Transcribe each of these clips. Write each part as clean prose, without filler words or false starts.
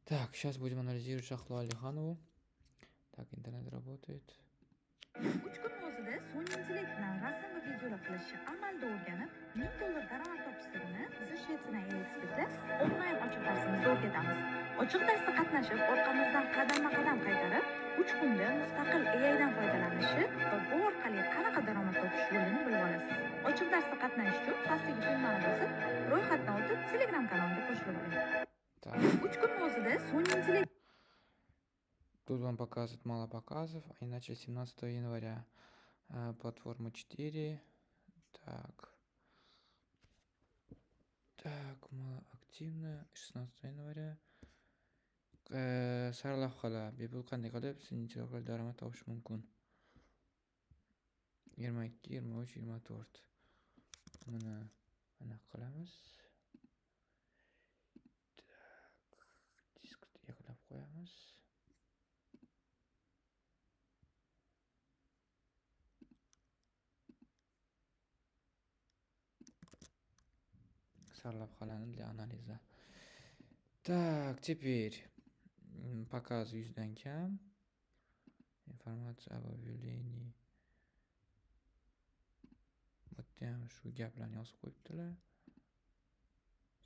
Так, сейчас будем анализировать Шахлу Алиханову. Так, интернет работает. 3 kunni o'zida sun'iy intellekt bilan rasm va videolar qilishni amalda o'rganib, 1000 dollar daromad topish sirini biz, Shvetsiyadan AI ekspertlar, onlayn ochiq darsimizda o'rgatamiz. Ochiq darsda qatnashib, orqamizdan qadamma qadam qaytarib, 3 kunda mustaqil AIdan foydalanishi va bu orqali qanaqa daromad topish yo'lini bilib olasiz. Ochiq darsda qatnashish uchun pastdagi tugmani bosib, ro'yxatdan o'tib, Telegram kanalimga qo'shilib oling. Так, 3 kunni o'zida sun'iy intellekt тут вам показывают мало показов. Они начали 17 января. Платформа 4. Так. Так, малоактивная. 16 января. Sarlavhalar bepul qanday qilib sun'iy intellekt orqali daromad topish mumkin? 22, 23, 24. Buni anaqa qilamiz. Так, diskni yig'lab qo'yamiz. Sarlavhalarni для анализа. Так, теперь показ 100 dan kam. Информация об объявлении. Bu yerda ham shu gaplarni yozib qo'yibdilar.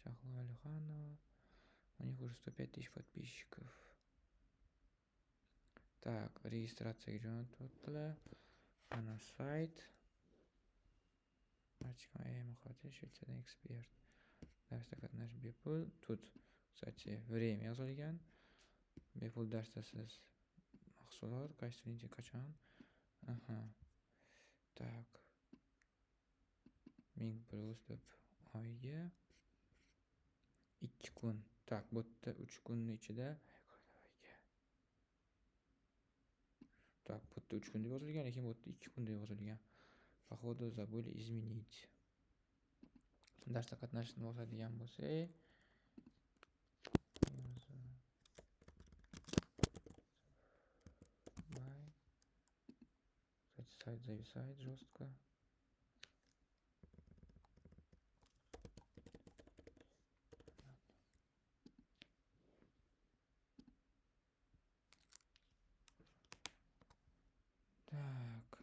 Shahlo Alixanova. У них уже 105 тысяч подписчиков. Так, registratsiyaga jo'natyaptilar. Mana sayt. Shvetsiyadan ekspert. Darsda qatnashish bepul. Тут, кстати, время yozilgan. Bepul darsda siz mahsulot, качественный qachon? Aha. Так. 1000 плюс deb oyiga 2 kun. Так, bu yerda 3 kunni ichida. Так, bu yerda 3 kun deb yozilgan, lekin bu yerda 2 kun deb yozilgan. Походу, забыли изменить. Darsda qatnashishni bosadigan bo'lsak, Bye. Кстати, сайт зависает жестко. Так,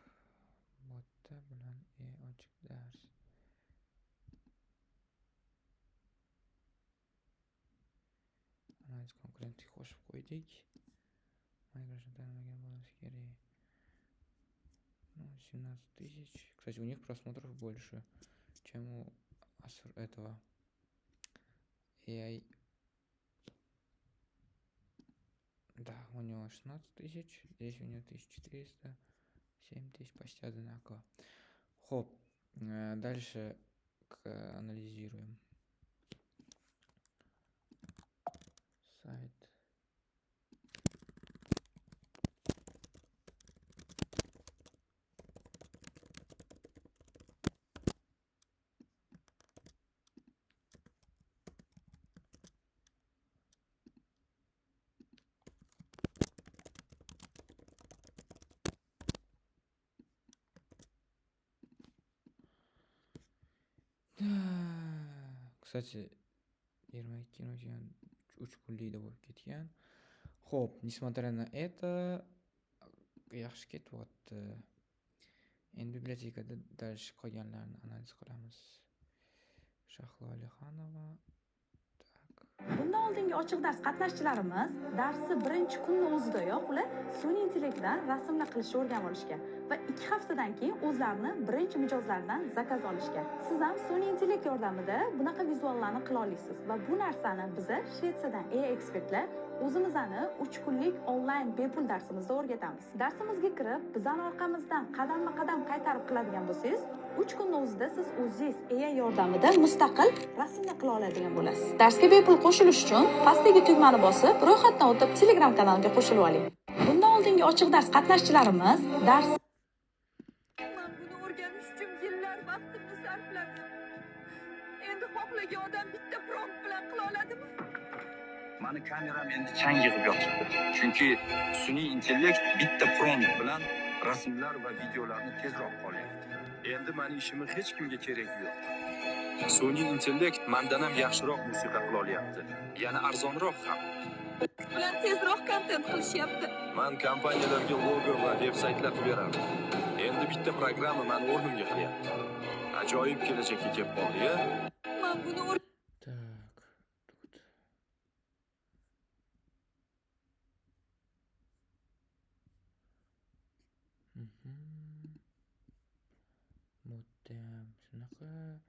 bu yerda bilan ochiq dars. Анализ конкурентов qo'shib qo'ydik. Minecraftni tanimagan bo'lmasa kerak. Ну, 17 тысяч. Кстати, у них просмотров больше, чем у этого AI. Да, у него 16 тысяч, здесь у него 1400, 7 тысяч, почти одинаково. Xo'p, дальше анализируем. Сайт. Кстати, 22 3 kunlikda bo'lib ketgan. Xo'p, несмотря на это, yaxshi ketyapti. Endi bibliotekada дальше qolganlarini analiz qilamiz. Shahlo Alixanova. Так. Bundan oldingi ochiq dars qatnashchilarimiz darsni birinchi kunni o'zidayoq ular sun'iy intellekt bilan rasmlar qilishni o'rganib olishgan va 2 haftadan keyin o'zlarini birinchi mijozlaridan zakaz olishgan. Siz ham sun'iy intellekt yordamida bunaqa vizuallarni qila olasiz va bu narsani biza, Shvetsiyadan AI ekspertlar, o'zimizni 3 kunlik onlayn bepul darsimizda o'rgatamiz. Darsimizga kirib, bizani orqamizdan qadamma qadam qaytarib qiladigan bo'lsangiz, 3 kunni o'zida siz o'zingiz AI yordamida mustaqil rasmlar qila oladigan bo'lasiz. Darsga bepul qo'shilish uchun pastdagi tugmani bosib, ro'yxatdan o'tib, Telegram kanalimga qo'shilib oling. Bundan oldingi ochiq dars qatnashchilarimiz dars Man buni o'rganish uchun yillar vaqtimni sarfladim. Endi xohlagan odam bitta prompt bilan qila oladimi? Mani kameram endi chang yig'ib yotibdi. Chunki sun'iy intellekt bitta prompt bilan rasmlar va videolarni tezroq olyapti. Endi mani ishimni hech kimga keragi yo'q. Sun'iy intellekt mandan ham yaxshiroq musiqa qila olyapti. Yana arzonroq ham. Bilan tezroq kontent qilishyapti. Man kompaniyalarga logo va veb-saytlar qilib berardim. Endi bitta programma mani o'rnimga qilyapti. Ajoyib kelajakka kelib qoldik, a? Man buni Так, тут. Bu yerda ham shunaqa.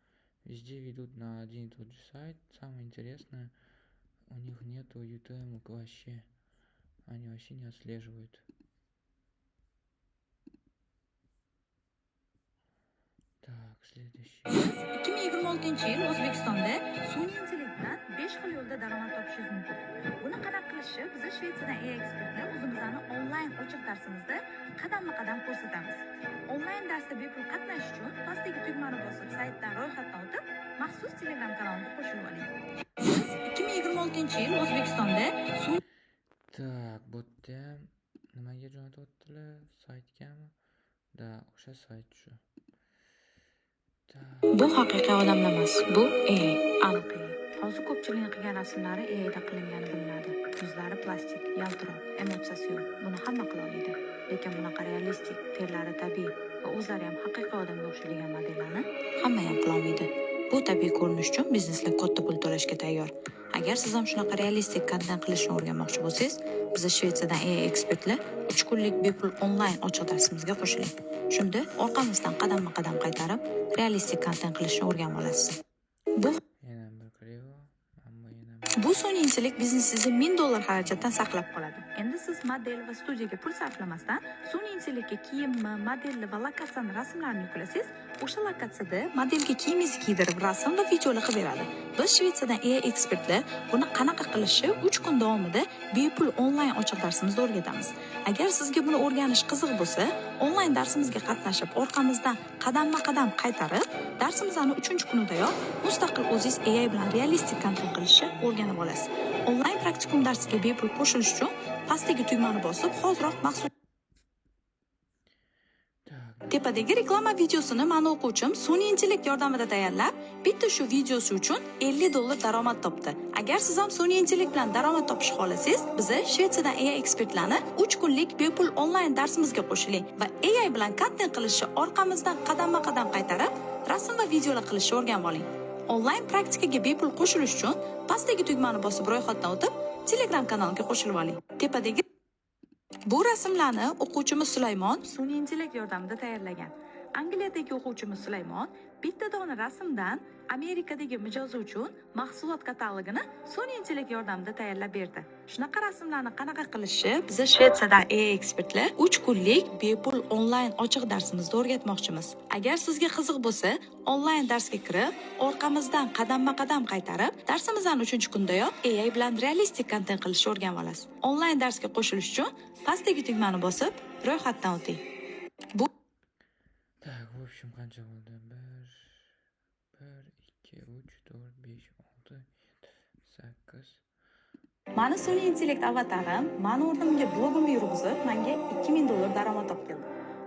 Везде ведут на один и тот же сайт. Самое интересное, у них нету UTM вообще. Они вообще не отслеживают. Так, следующий. 2026-yil O'zbekistonda sun'iy intellektdan 5 xil yo'lda daromad topishingiz mumkin. Buni qanaqa qilishni biz Shvetsiyadan AI ekspertlar o'zimizni onlayn ochiq darsimizda qadamma-qadam ko'rsatamiz. Onlayn darsda bepul qatnashish uchun pastdagi tugmani bosib, saytdan ro'yxatdan o'tib, maxsus Telegram kanalimga qo'shilib oling. Siz 2026-yil O'zbekistonda sun'iy Так, bu yerda ham nimaga jo'natyaptilar? Saytgami? Да, o'sha sayt shu. Так. Bu haqiqiy odamlar emas, bu AI, aniq AI. Hozir ko'pchilikning qilgan rasmlari AIda qilingani bilinadi. Yuzlari plastik, yaltiroq, emotsiyasi yo'q. Buni hamma qila oladi. Lekin bunaqa realistik, terlari tabiiy va o'zlari ham haqiqiy odamga o'xshaydigan modellarni hamma ham qila olmaydi. Bu tabiiy ko'rinish uchun bizneslar katta pul to'lashga tayyor. Agar siz ham shunaqa realistik kontent qilishni o'rganmoqchi bo'lsangiz, biz Shvetsiyadan AI ekspertlar 3 kunlik bepul onlayn ochiq darsimizga qo'shiling. Shunda orqamizdan qadamma-qadam qaytarib, realistik kontent qilishni o'rganib olasiz. Bu Yana bir криво. Mana bu yana bir. Bu sun'iy intellekt biznesingizni $1000 xarajatdan saqlab qoladi. Endi siz model va studiyaga pul sarflamasdan sun'iy intellektga kiyimni, modelni va lokatsiyani rasmlarini yuklasangiz, o'sha lokatsiyada modelga kiyimingizni kiydirib, rasm va videolar qilib beradi. Biz Shvetsiyadan AI ekspertlar buni qanaqa qilishni 3 kun davomida bepul onlayn ochiq darsimizda o'rgatamiz. Agar sizga buni o'rganish qiziq bo'lsa, onlayn darsimizga qatnashib, orqamizdan qadamma-qadam qaytarib, darsimizni 3-kunidayoq mustaqil o'zingiz AI bilan realistik kontent qilishni o'rganib olasiz. Onlayn praktikum darsiga bepul qo'shilish uchun pastdagi tugmani bosib, hoziroq maxsus Так. Tepadagi reklama videosini mani o'quvchim sun'iy intellekt yordamida tayyorlab, bitta shu videosi uchun $50 daromad topdi. Agar siz ham sun'iy intellekt bilan daromad topishni xohlasangiz, biza Shvetsiyadan AI ekspertlarni 3 kunlik bepul onlayn darsimizga qo'shiling va AI bilan kontent qilishni orqamizdan qadamma-qadam qaytarib, rasm va videolar qilishni o'rganib oling. Onlayn praktikaga bepul qo'shilish uchun pastdagi tugmani bosib ro'yxatdan o'tib, Telegram kanaliga qo'shilib oling. Tepadagi bu rasmlarni o'quvchimiz Sulaymon sun'iy intellekt yordamida tayyorlagan. Angliyadagi o'quvchimiz Sulaymon bitta dona rasmdan Amerikadagi mijozi uchun mahsulot katalogini sun'iy intellekt yordamida tayyorlab berdi. Shunaqa rasmlarni qanaqa qilishni biz Shvetsiyadan AI ekspertlar 3 kunlik bepul onlayn ochiq darsimizda o'rgatmoqchimiz. Agar sizga qiziq bo'lsa, onlayn darsga kirib, orqamizdan qadamma-qadam qaytarib, darsimizni 3-kundayoq AI bilan realistik kontent qilishni o'rganib olasiz. Onlayn darsga qo'shilish uchun pastdagi tugmani bosib, ro'yxatdan o'ting. Bu Так, в общем, qancha bo'ldi? 1 1 2 3 4 5 6 7 8. Mani sun'iy intellekt avatarim mani o'rnimga blogimni yurg'izib, menga $2000 daromad olib keldi.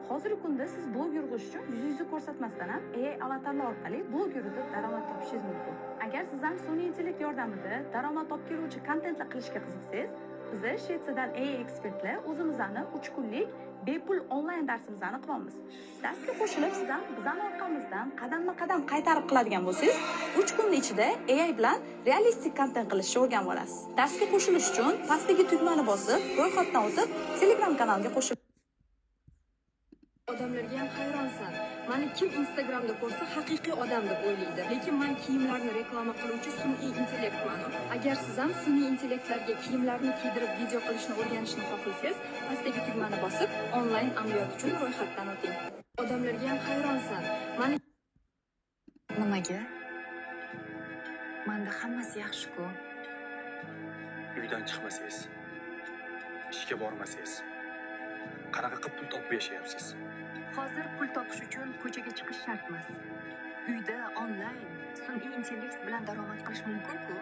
Hozirgi kunda siz blog yurg'izish uchun yuzingizni ko'rsatmasdan ham AI avatarlar orqali blog yuritib daromad topishingiz mumkin. Agar siz ham sun'iy intellekt yordamida daromad olib keluvchi kontentlar qilishga qiziqsangiz, biz Shvetsiyadan AI ekspertlar o'zimizni 3 kunlik bepul onlayn darsimizni qilyapmiz. Darsga qo'shilib siz ham bizani orqamizdan qadamma-qadam qaytarib qiladigan bo'lsangiz, 3 kunning ichida AI bilan realistik kontent qilishni o'rganib olasiz. Darsga qo'shilish uchun pastdagi tugmani bosib, ro'yxatdan o'tib, Telegram kanaliga qo'shilib Odamlarga ham hayronsan. Mani kim Instagramda ko'rsa haqiqiy odam deb o'ylaydi. Lekin men kiyimlarni reklama qiluvchi sun'iy intellektman. Agar siz ham sun'iy intellektlarga kiyimlarni kiydirib video qilishni o'rganishni xohlasangiz, pastdagi tugmani bosib, onlayn amaliyot uchun ro'yxatdan o'ting. Odamlarga ham hayronsan. Mani Nimaga? Manda hammasi yaxshi-ku. Uydan chiqmasangiz, ishga bormasangiz, qanaqa qilib pul topib yashayapsiz? Hozir pul topish uchun ko'chaga chiqish shart emas. Uyda onlayn sun'iy intellekt bilan daromad qilish mumkin-ku.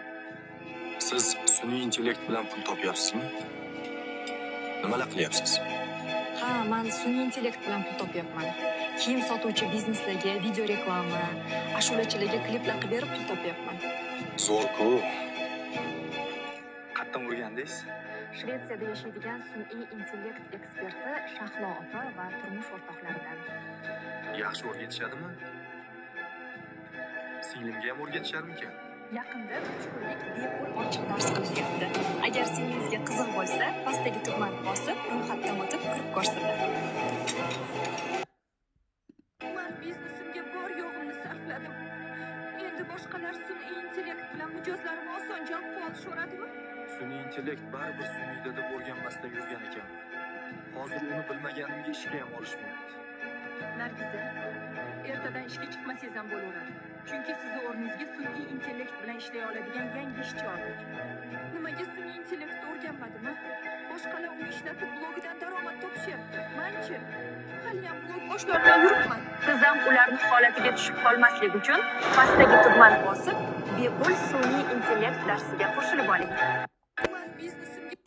Siz sun'iy intellekt bilan pul topyapsizmi? Nimalar qilyapsiz? Ha, man sun'iy intellekt bilan pul topyapman. Kiyim sotuvchi bizneslarga video reklama, ashulachilarga kliplar qilib berib pul topyapman. Zo'r-ku. Qayerdan o'rgandingiz? Shvetsiyada yashaydigan sun'iy intellekt eksperti Shahlo opa va turmush o'rtoqlaridan. Yaxshi o'rgatishadimi? Singlimga ham o'rgatisharmikan? Yaqinda 3 kunlik bepul ochiq dars qilishyapti. Agar singlingizga qiziq bo'lsa, pastdagi tugmani bosib, ro'yxatdan o'tib kirib ko'rsinlar. Man biznesimga bor yo'g'imni sarfladim. Endi boshqalar sun'iy intellekt bilan mijozlarimni oson jalb qila olishaveradimi? Sun'iy intellekt baribir sun'iyda deb o'rganmasdan yurgan ekanman. Hozir uni bilmaganimga ishga ham olishmayapti. Nargiza, ertadan ishga chiqmasangiz ham bo'laveradi. Chunki sizni o'rningizga sun'iy intellekt bilan ishlay oladigan yangi ishchi oldik. Nimaga sun'iy intellektni o'rganmadim, a? Boshqalar uni ishlatib blogidan daromad topishyapti. Manchi, haliyam blog boshlolmay yuribman. Siz ham ularni holatiga tushib qolmaslik uchun pastdagi tugmani bosib, bepul sun'iy intellekt darsiga qo'shilib oling. Man biznesimga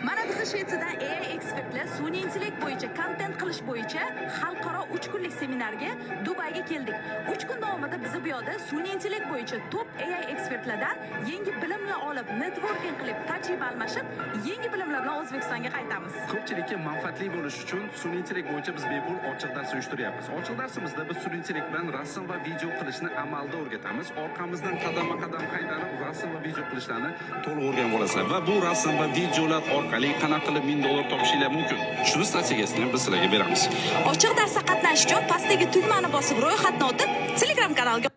Mana bizni Shvetsiyadan AI ekspertlar sun'iy intellekt bo'yicha kontent qilish bo'yicha xalqaro 3 kunlik seminarga Dubayga keldik. 3 kun davomida biz bu yoqda sun'iy intellekt bo'yicha top AI ekspertlardan yangi bilimlar olib, networking qilib, tajriba almashib, yangi bilimlar bilan O'zbekistonga qaytamiz. Ko'pchilikka manfaatli bo'lish uchun sun'iy intellekt bo'yicha biz bepul ochiq dars uyushtiryapmiz. Ochiq darsimizda biz sun'iy intellekt bilan rasm va video qilishni amalda o'rgatamiz. Orqamizdan qadamma-qadam qaytarib rasm va video qilishlarni to'liq o'rganib olasizlar va bu rasm va videolar orqali qanaqa qilib 1000 dollar topishinglar mumkin. Shuni strategiyasini ham biz sizlarga beramiz. Ochiq darsda qatnashish uchun pastdagi tugmani bosib, ro'yxatdan o'tib, Telegram kanalga.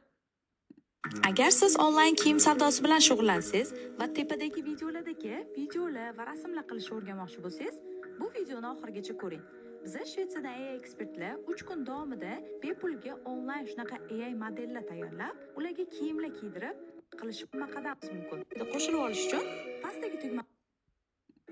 Agar siz onlayn kiyim savdosi bilan shug'ullansangiz va tepadagi videolardagi videolar va rasmlar qilishni o'rganmoqchi bo'lsangiz, bu videoni oxirigacha ko'ring. Biza Shvetsiyadan AI ekspertlar 3 kun davomida bepulga onlayn shunaqa AI modellar tayyorlab, ularga kiyimlar kiydirib qilishni qadam mumkin. Qo'shilib olish uchun pastdagi tugma.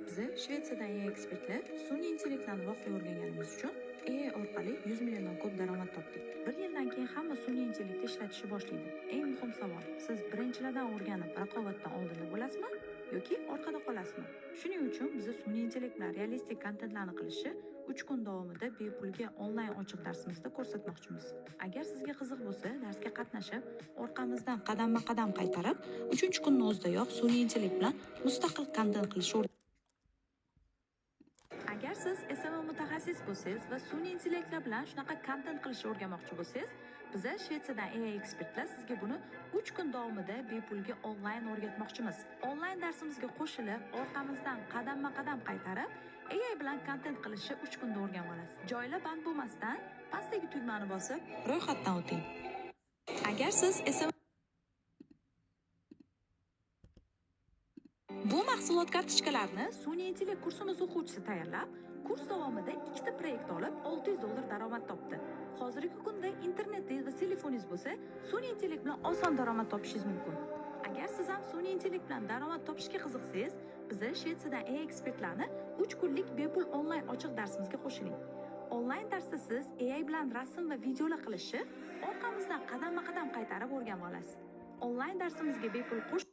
Biza Shvetsiyadan AI ekspertlar sun'iy intellektlarni voqea o'rganganimiz uchun AI orqali 100 milliondan ko'p daromad topdik. Bir yildan keyin hamma sun'iy intellektni ishlatishni boshlaydi. Eng muhim savol: siz birinchilardan o'rganib raqobatdan oldinda bo'lasizmi yoki orqada qolasizmi? Shuning uchun biz sun'iy intellekt bilan realistik kontentlarni qilishni 3 kun davomida bepulga onlayn ochiq darsimizda ko'rsatmoqchimiz. Agar sizga qiziq bo'lsa, darsga qatnashib, orqamizdan qadamma-qadam qaytarib, 3-kunni o'zidayoq sun'iy intellekt bilan mustaqil kontent qilishni. Agar siz SMM mutaxassis bo'lsangiz va sun'iy intellektlar bilan shunaqa kontent qilishni o'rganmoqchi bo'lsangiz, biza Shvetsiyadan AI ekspertlar sizga buni 3 kun davomida bepulga onlayn o'rgatmoqchimiz. Onlayn darsimizga qo'shilib, orqamizdan qadamma-qadam qaytarib, AI bilan kontent qilishni 3 kunda o'rganib olasiz. Joylar band bo'lmasdan pastdagi tugmani bosib, ro'yxatdan o'ting. Agar siz SMM. Bu mahsulot kartochkalarini sun'iy intellekt kursimiz o'quvchisi tayyorlab, kurs davomida ikkita proyekt olib, 600 dollar daromad topdi. Hozirgi kunda internetingiz va telefoningiz bo'lsa, sun'iy intellekt bilan oson daromad topishingiz mumkin. Agar siz ham sun'iy intellekt bilan daromad topishga qiziqsangiz, biza Shvetsiyadan AI ekspertlarni 3 kunlik bepul onlayn ochiq darsimizga qo'shiling. Onlayn darsda siz AI bilan rasm va videolar qilishni orqamizdan qadamma-qadam qaytarib o'rganib olasiz. Onlayn darsimizga bepul qo'sh.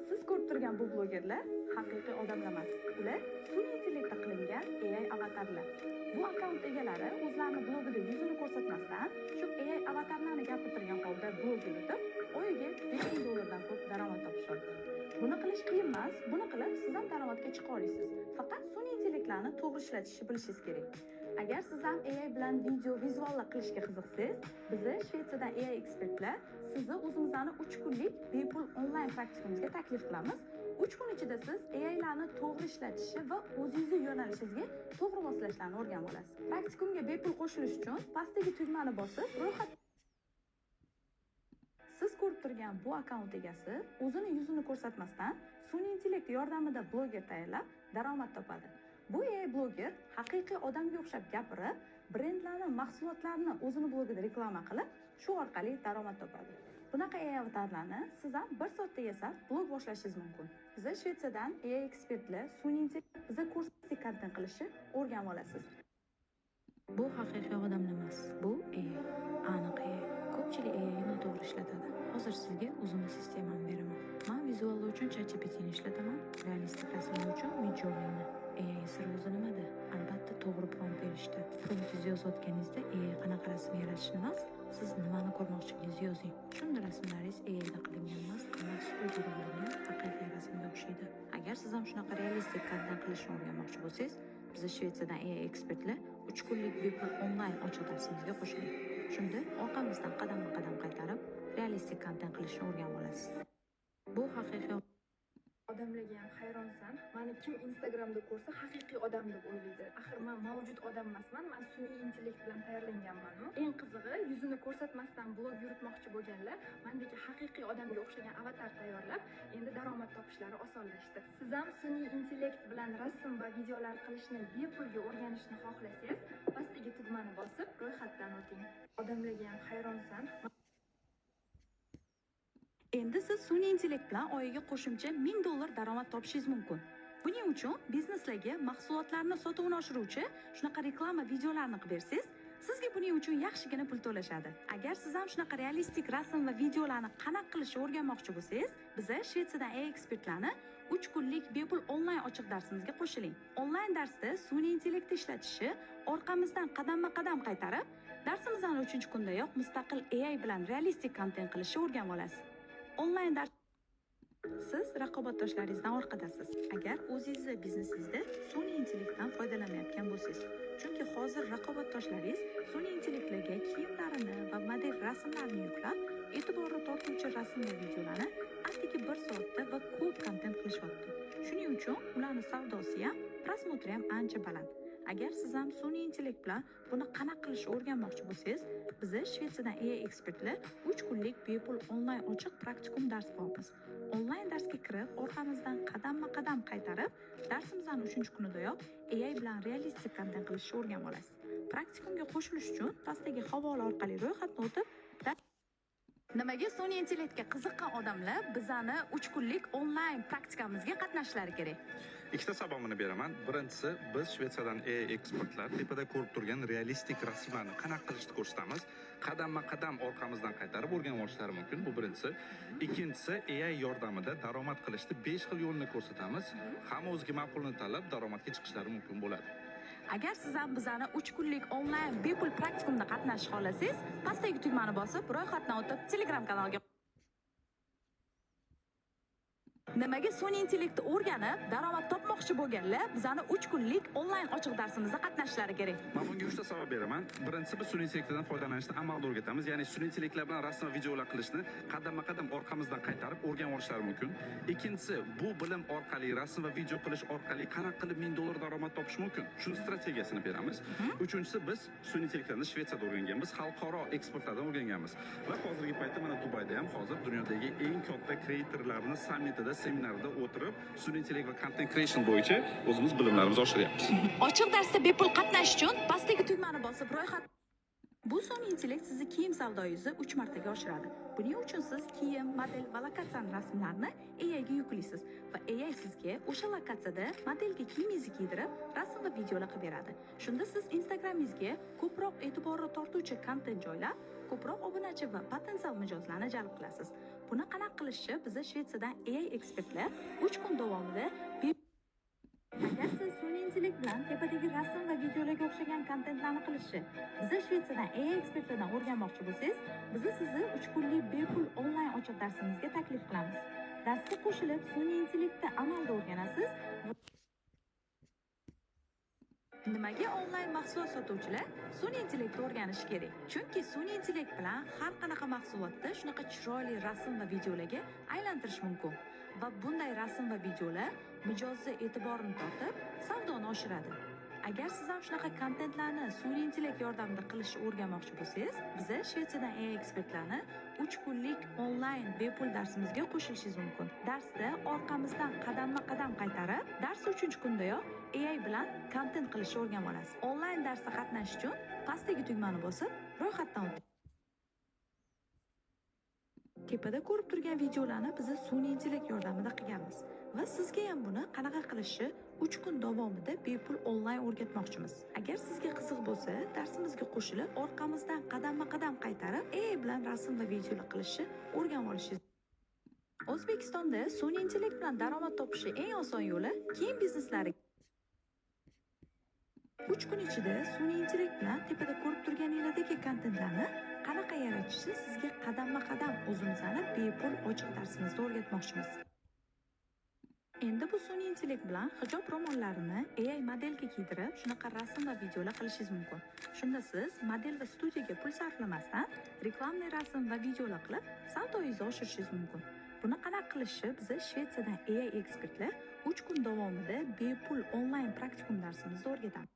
Siz ko'rib turgan bu blogerlar haqiqiy odamlar emas. Ular sun'iy intellektda qilingan AI avatarlar. Bu akkaunt egalari o'zlarini blogida yuzini ko'rsatmasdan, shu AI avatarlarni gapirtirgan holda blog yuritib, oyiga 5000 dollardan ko'p daromad topishadi. Buni qilish qiyin emas, buni qilib siz ham daromadga chiqa olasiz. Faqat sun'iy intellektlarni to'g'ri ishlatishni bilishingiz kerak. Agar siz ham AI bilan video vizuallar qilishga qiziqsangiz, bizni Shvetsiyadan AI ekspertlar sizni o'zimizni 3 kunlik bepul onlayn praktikumimizga taklif qilamiz. 3 kun ichida siz AIlarni to'g'ri ishlatishni va o'zingizni yo'nalishingizga to'g'ri moslashlarni o'rganib olasiz. Praktikumga bepul qo'shilish uchun pastdagi tugmani bosib, ro'yxat. Siz ko'rib turgan bu akkaunt egasi o'zini yuzini ko'rsatmasdan sun'iy intellekt yordamida bloger tayyorlab daromad topadi. Bu AI bloger haqiqiy odamga o'xshab gapirib, brendlarni, mahsulotlarni o'zini blogida reklama qilib, shu orqali daromad topadi. Bunaqa AI avatarlarni siz ham bir soatda yasab blog boshlashingiz mumkin. Biza Shvetsiyadan AI ekspertlar sun'iy intellekt biza ko'rsatdik kontent qilishni o'rganib olasiz. Bu haqiqiy odamlar emas, bu AI, aniq AI. Ko'pchilik AIni noto'g'ri ishlatadi. Hozir sizga o'zimni sistemamni beraman. Man vizuallar uchun ChatGPTni ishlataman, realistik rasmlar uchun Midjourneyni. AI siri o'zi nimada? Albatta, to'g'ri prompt berishda. Promptingizni yozayotganingizda AI qanaqa rasm yaratishni emas, siz nimani ko'rmoqchiligingizni yozing. Shunda rasmlaringiz AIda qilingan emas, aniq studiyada qilingan haqiqiy rasmga o'xshaydi. Agar siz ham shunaqa realistik kontent qilishni o'rganmoqchi bo'lsangiz, bizni Shvetsiyadan AI ekspertlar 3 kunlik bepul onlayn ochiq darsimizga qo'shiling. Shunda orqamizdan qadamma-qadam qaytarib, realistik kontent qilishni o'rganib olasiz. Bu haqiqiy Odamlarga ham hayronsan. Mani kim Instagramda ko'rsa, haqiqiy odam deb o'ylaydi. Axir man mavjud odam emasman, man sun'iy intellekt bilan tayyorlanganman. Eng qizig'i, yuzini ko'rsatmasdan blog yuritmoqchi bo'lganlar mandagi haqiqiy odamga o'xshagan avatar tayyorlab, endi daromad topishlari osonlashdi. Siz ham sun'iy intellekt bilan rasm va videolar qilishni bepulga o'rganishni xohlasangiz, pastdagi tugmani bosib, ro'yxatdan o'ting. Odamlarga ham hayronsan. Endi siz sun'iy intellekt bilan oyiga qo'shimcha 1000 dollar daromad topishingiz mumkin. Buning uchun bizneslarga mahsulotlarni sotuvini oshiruvchi shunaqa reklama videolarini qilib bersangiz, sizga buning uchun yaxshigina pul to'lashadi. Agar siz ham shunaqa realistik rasm va videolarni qanaqa qilishni o'rganmoqchi bo'lsangiz, biza Shvetsiyadan AI ekspertlarni 3 kunlik bepul onlayn ochiq darsimizga qo'shiling. Onlayn darsda sun'iy intellektni ishlatishi orqamizdan qadamma-qadam qaytarib, darsimizdan 3-kundayoq mustaqil AI bilan realistik kontent qilishni o'rganib olasiz. Onlayn dars. Siz raqobatdoshlaringizdan orqadasiz, agar o'zingizni biznesingizda sun'iy intellektdan foydalanmayotgan bo'lsangiz. Chunki hozir raqobatdoshlaringiz sun'iy intellektlarga kiyimlarini va model rasmlarini yuklab, e'tiborni tortuvchi rasm va videolarni atigi bir soatda va ko'p kontent qilishyapti. Shuning uchun ularni savdosi ham, просмотр i ham ancha baland. Agar siz ham sun'iy intellekt bilan buni qanaqa qilishni o'rganmoqchi bo'lsangiz, biza Shvetsiyadan AI ekspertlar 3 kunlik bepul onlayn ochiq praktikum dars qilyapmiz. Onlayn darsga kirib, orqamizdan qadamma-qadam qaytarib, darsimizdan 3-kunidayoq AI bilan realistik kontent qilishni o'rganib olasiz. Praktikumga qo'shilish uchun pastdagi havola orqali ro'yxatdan o'tib, nimaga sun'iy intellektga qiziqqan odamlar bizani 3 kunlik onlayn praktikamizga qatnashishlari kerak? Ikkita sababini beraman. Birinchisi, biz Shvetsiyadan AI ekspertlar tepada ko'rib turgan realistik rasmlarni qanaqa qilishni ko'rsatamiz. Qadamma-qadam orqamizdan qaytarib o'rganib olishlari mumkin. Bu birinchisi. Ikkinchisi, AI yordamida daromad qilishni 5 xil yo'lini ko'rsatamiz. Hamma o'ziga ma'qulini tanlab daromadga chiqishlari mumkin bo'ladi. Agar siz ham bizani 3 kunlik onlayn bepul praktikumda qatnashishni xohlasangiz, pastdagi tugmani bosib, ro'yxatdan o'tib, Telegram kanaliga. Nimaga sun'iy intellektni o'rganib, daromad topmoqchi bo'lganlar bizani 3 kunlik onlayn ochiq darsimizda qatnashishlari kerak? Man bunga 3 ta sabab beraman. Birinchisi, biz sun'iy intellektdan foydalanishni amalda o'rgatamiz. Ya'ni sun'iy intellektlar bilan rasm va videolar qilishni qadamma-qadam orqamizdan qaytarib o'rganib olishlari mumkin. Ikkinchisi, bu bilim orqali rasm va video qilish orqali qanaqa qilib 1000 dollar daromad topish mumkin, shuni strategiyasini beramiz. Uchinchisi, biz sun'iy intellektni Shvetsiyada o'rganganmiz, xalqaro ekspertlardan o'rganganmiz. Va hozirgi paytda mana Dubayda ham hozir dunyodagi eng katta kreatorlarni sammitida, seminarda o'tirib, sun'iy intellekt va content creation bo'yicha o'zimiz bilimlarimizni oshiryapmiz. Ochiq darsda bepul qatnashish uchun pastdagi tugmani bosib, ro'yxat. Bu sun'iy intellekt sizni kiyim savdoyingizni 3 martaga oshiradi. Buning uchun siz kiyim, model va lokatsiyani rasmlarini AI ga yuklaysiz va AI sizga o'sha lokatsiyada modelga kiyimingizni kiydirib, rasm va videolar qilib beradi. Shunda siz Instagramingizga ko'proq e'tiborni tortuvchi kontent joylab, ko'proq obunachi va potensial mijozlarni jalb qilasiz. Buni qanaqa qilishni biza Shvetsiyadan AI ekspertlar 3 kun davomida. Agar siz sun'iy intellekt bilan tepadagi rasm va videolarga o'xshagan kontentlarni qilishni biza Shvetsiyadan AI ekspertlardan o'rganmoqchi bo'lsangiz, biza sizni 3 kunlik bepul onlayn ochiq darsimizga taklif qilamiz. Darsga qo'shilib, sun'iy intellektni amalda o'rganasiz. Nimaga onlayn mahsulot sotuvchilar sun'iy intellektni o'rganishi kerak? Chunki sun'iy intellekt bilan har qanaqa mahsulotni shunaqa chiroyli rasm va videolarga aylantirish mumkin. Va bunday rasm va videolar mijozni e'tiborini tortib, savdoni oshiradi. Agar siz ham shunaqa kontentlarni sun'iy intellekt yordamida qilishni o'rganmoqchi bo'lsangiz, biza Shvetsiyadan AI ekspertlarni 3 kunlik onlayn bepul darsimizga qo'shilishingiz mumkin. Darsda orqamizdan qadamma-qadam qaytarib, dars 3-kundayoq AI bilan kontent qilishni o'rganib olasiz. Onlayn darsda qatnashish uchun pastdagi tugmani bosib, ro'yxatdan o'ting. Tepada ko'rib turgan videolarni biz sun'iy intellekt yordamida qilganmiz va sizga ham buni qanaqa qilishni 3 kun davomida bepul onlayn o'rgatmoqchimiz. Agar sizga qiziq bo'lsa, darsimizga qo'shilib, orqamizdan qadamma-qadam qaytarib, AI bilan rasm va videolar qilishni o'rganib olishingiz. O'zbekistonda sun'iy intellekt bilan daromad topishning eng oson yo'li kiyim bizneslari. 3 kun ichida sun'iy intellekt bilan tepada ko'rib turganinglardagi kontentlarni qanaqa yaratishni sizga qadamma-qadam o'zimizni bepul ochiq darsimizda o'rgatmoqchimiz. Endi bu sun'iy intellekt bilan hijob ro'mollarini AI modelga kiydirib, shunaqa rasm va videolar qilishingiz mumkin. Shunda siz model va studiyaga pul sarflamasdan reklamli rasm va videolar qilib, savdoyingizni oshirishingiz mumkin. Buni qanaqa qilishni biza Shvetsiyadan AI ekspertlar 3 kun davomida bepul onlayn praktikum darsimizda o'rgatamiz.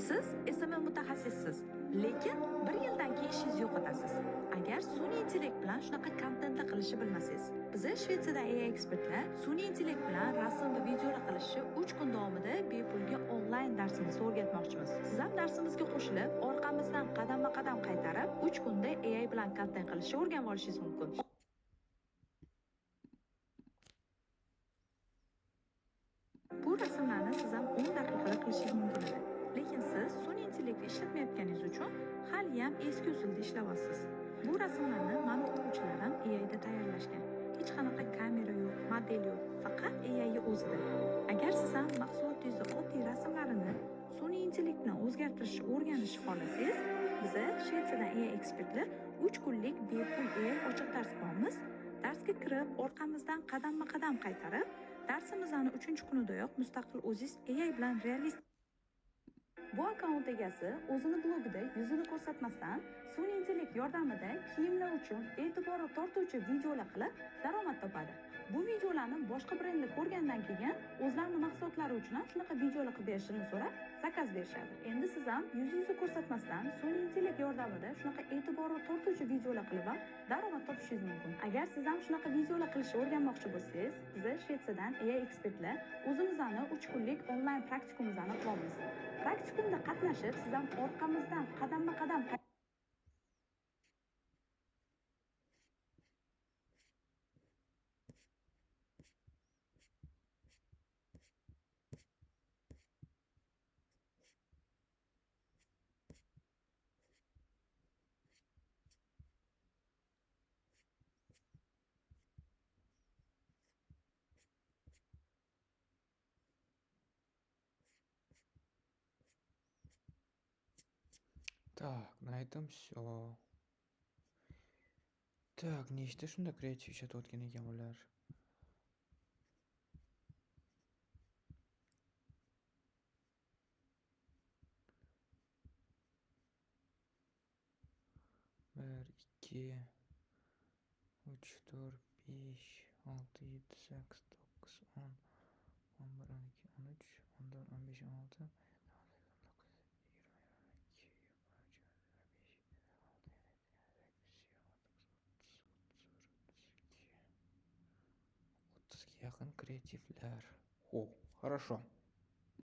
Siz SMM mutaxassissiz, lekin bir yildan keyin ishingizni yo'qotasiz. Agar sun'iy intellekt bilan shunaqa kontentlar qilishni bilmasangiz. Biza Shvetsiyadan AI ekspertlar sun'iy intellekt bilan rasm va videolar qilishni 3 kun davomida bepulga onlayn darsimizda o'rgatmoqchimiz. Siz ham darsimizga qo'shilib, orqamizdan qadamma-qadam qaytarib, 3 kunda AI bilan kontent qilishni o'rganib olishingiz mumkin. Bu rasmlarni siz ham 10 daqiqada qilishingiz mumkin edi. Lekin siz sun'iy intellektni ishlatmayotganingiz uchun haliyam eski usulda ishlayapsiz. Bu rasmlarni mani o'quvchilarim AIda tayyorlashgan. Hech qanaqa kamera yo'q, model yo'q, faqat AI o'zida. Agar siz ham mahsulotingizni oddiy rasmlarini sun'iy intellekt bilan o'zgartirishni o'rganishni xohlasangiz, biza Shvetsiyadan AI ekspertlar 3 kunlik bepul AI ochiq dars qilyapmiz. Darsga kirib, orqamizdan qadamma-qadam qaytarib, darsimizni 3-kunidayoq mustaqil o'zingiz AI bilan realist. Bu akkaunt egasi o'zini blogida yuzini ko'rsatmasdan sun'iy intellekt yordamida kiyimlar uchun e'tiborni tortuvchi videolar qilib daromad topadi. Bu videolarni boshqa brendlar ko'rgandan keyin o'zlarining mahsulotlari uchun ham shunaqa videolar qilib berishini so'rab zakaz berishadi. Endi siz ham yuzingizni ko'rsatmasdan sun'iy intellekt yordamida shunaqa e'tiborni tortuvchi videolar qilib ham daromad topishingiz mumkin. Agar siz ham shunaqa videolar qilishni o'rganmoqchi bo'lsangiz, biza Shvetsiyadan AI ekspertlar o'zimizni 3 kunlik onlayn praktikumimizni qilyapmiz. Praktikumda qatnashib, siz ham orqamizdan qadamma-qadam Так, на этом всё. Так, nechta shunda kreativ ishlatayotgan ekan ular? Bir, ikki, uch, to'rt, besh, olti, yetti, sakkiz, to'qqiz, o'n, 11, 12, 13, 14, 15, 16, 20, 21, 22, 23, 25, 26, 30, 32. 30 yaqin kreativlar. О, хорошо.